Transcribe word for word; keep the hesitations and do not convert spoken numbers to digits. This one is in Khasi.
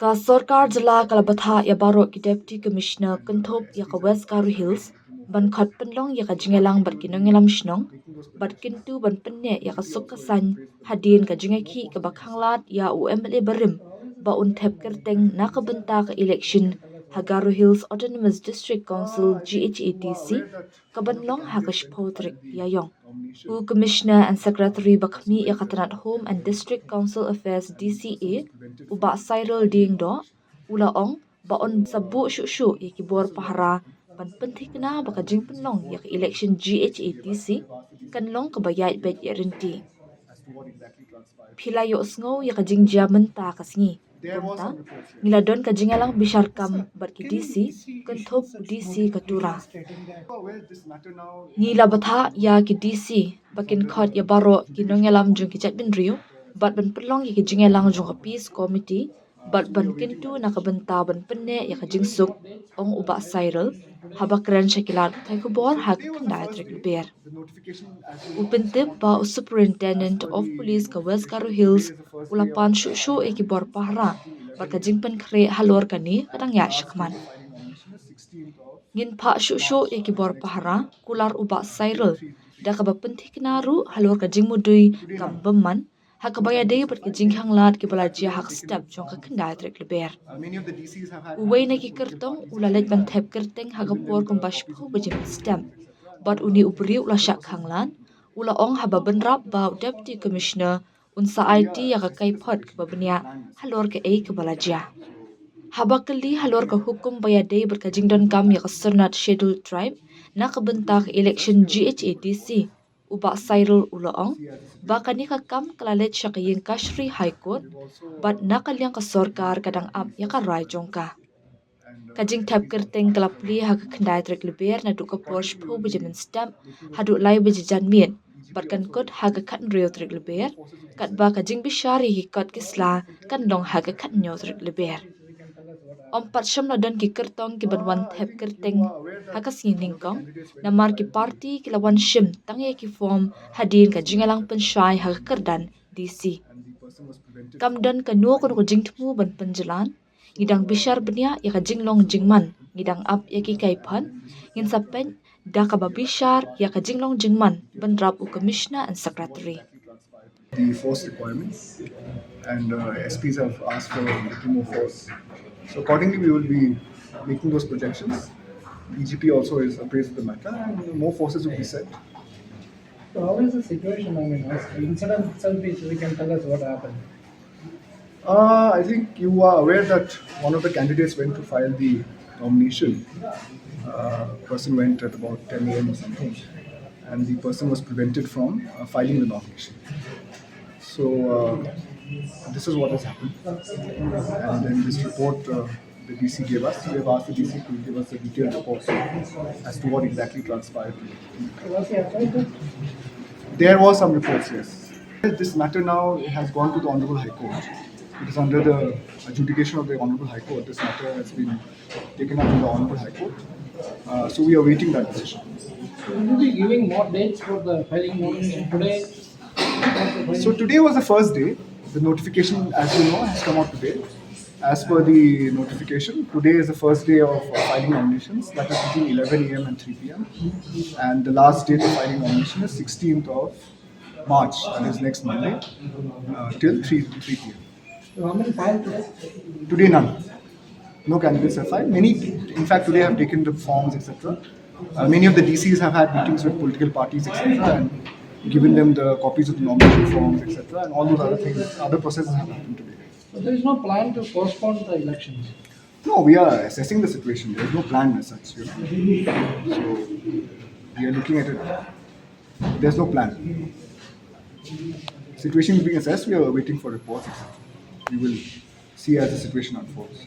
Ka sorkar jylla ka la bthah ïa baroh ki Deputy Commissioner kynthup ïa ka West Garo Hills ban khot pynlong ïa ka jingïalang bad ki nongïalam shnong bad kyntu ban pynneh ïa ka suk ka saiñ hadien ka jingïakhih kaba khanglad ïa u M L A barim ba un thep kyrteng na ka bynta ka election ha Garo Hills Autonomous District Council, G H A D C, kaban long ha ka shiphew tarik Ïaiong. U Commissioner and Secretary ba khmih ïa ka tnat Home and District Council Affairs, D C A, u Bah Cyril Diengdoh, u la ong ba un sa buh shuh shuh ïa ki bor pahara ban pynthikna ba ka jingpynlong ïa ka election G H A D C kan long kaba ïaid beit ïaid ryntih. Phi la ïohsngew ïa ka jingjia mynta ka sngi. Kumta, ngi la don ka jingïalang bishar kam bad ki D C, kynthup u D C ka Tura. Ngi la bthah ïa ki D C ba kin khot ïa baroh ki nongïalam jong ki jaitbynriew bad ban pynlong ïa ki jingïalang jong ka Peace Committee bad ban kyntu na ka bynta ban pynneh ïa ka jingsuk, ong u Bah Cyril haba kren sha ki lad pathai khubor ha ka khyndai tarik Lber. U pyntip ba u Superintendent of Police ka West Garo Hills u la pan shuh shuh ïa ki bor pahara bad ka jingpynkhreh halor kane ka dang ïaid shakhmat. Ngin phah shuh shuh ïa ki bor pahara, kular u Bah Cyril, da kaba pynthikna ruh halor ka jingmudui kam bymman ha kaba ïadei bad ka jingkhanglad kiba la jia ha ka step jong ka khyndai tarik Lber. Uwei na ki kyrtong u la leit ban thep kyrteng ha ka por kumba shiphew baje mynstep bad une u briew u la shah khanglad, u la ong haba bynrap ba u Deputy Commissioner un sa aiti ïa ka kaiphod kaba bniah halor kaei kaba la jia. Haba kylli halor ka hukum ba ïadei bad ka jingdonkam ïa ka syrnat Scheduled Tribe na ka bynta ka election G H A D C, u Bah Cyril u la ong ba kane ka kam ka la leit sha ka ïing kashari High Court bad na ka liang ka sorkar ka dang ap ïa ka rai jong ka. Ka jingthep kyrteng ka la plie ha ka khyndai tarik Lber naduh ka por shiphew baje mynstep haduh lai baje janmiet bad kan kut ha ka khathynriew tarik Lber, katba ka jingbishar ïa ki kot ki sla kan long ha ka khathynñiew tarik Lber. Ym pat shym la don ki kyrtong kiban wan thep kyrteng ha ka sngi nyngkong, namar ki party ki la wan shim tang ïa ki form hadien ka jingïalang pynshai ha ka kyrdan D C. Kam don kano kano ka jingthmu ban pynjlan, ngi dang bishar bniah ïa ka jinglong jingman, ngi dang ap ïa ki kaiphod, ngin sa peit da kaba bishar ïa ka jinglong jingman bynrap u Commissioner and Secretary. The force requirements, and uh, S Ps have asked for little more force. So accordingly, we will be making those projections. D G P also is appraised of the matter, and more forces will be sent. So how is the situation? I mean, as the incident itself is, you can tell us what happened. Uh, I think you are aware that one of the candidates went to file the nomination. Uh, person went at about ten a m or something, and the person was prevented from uh, filing the nomination. So uh, this is what has happened. And then this report uh, the D C gave us, we have asked the D C to give us a detailed report as to what exactly transpired. Was he appointed? There was some reports, yes. This matter now has gone to the Honorable High Court. It is under the adjudication of the Honorable High Court. This matter has been taken up in the Honorable High Court. Uh, so we are waiting that decision. So will you be giving more dates for the filing nomination today? So today was the first day. The notification, as you know, has come out today. As per the notification, today is the first day of uh, filing nominations. That is between eleven a m and three p m. And the last date of filing nomination is sixteenth of March, that is next Monday, uh, till three, three p m. So how many filed today? Today, none. No candidates have filed. Many, in fact, today have taken the forms, et cetera. Uh, many of the D Cs have had meetings with political parties, et cetera, and given them the copies of the nomination forms, et cetera, and all those other things, other processes have happened today. So there is no plan to postpone the elections. No, we are assessing the situation. There is no plan as such. You know? So we are looking at it. There's no plan. Situation is being assessed. We are waiting for reports, et cetera. We will see as the situation unfolds.